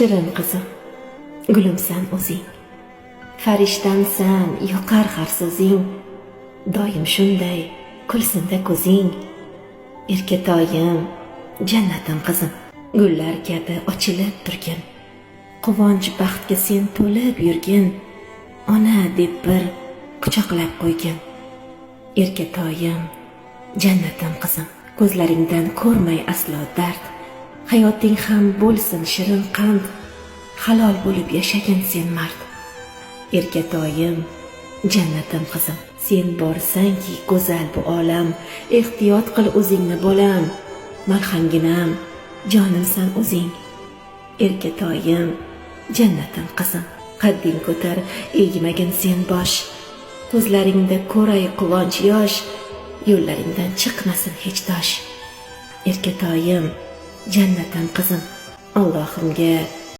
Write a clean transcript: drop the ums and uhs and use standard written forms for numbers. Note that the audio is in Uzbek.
Shirin qizim, gulimsan o'zing. Farishtamsan, yoqar har so'zing. Doim shunday kulsinda ko'zing. Erkatoyim, jannatim qizim. Gullar kabi ochilib turgin. Quvonch baxtga sen to'lib yurgin. Ona deb bir quchoqlab qo'ygin. Erkatoyim, jannatim qizim. Ko'zlaringdan ko'rmay aslo dard. Hayoting ham bo'lsin shirin qand. Halol bo'lib yashagin sen mard. Erkatoyim, jannatim qizim. Sen borsangki go'zal bu olam. Ehtiyot qil o'zingni bolam. Malhamginam, jonimsan o'zing. Erkatoyim, jannatim qizim. Qadding ko'tar, egmagin sen bosh. Ko'zlaringda ko'ray quvonch yosh. Yo'llaringdan chiqmasin hech tosh. Erkatoyim, jannatim qizim. Allohimga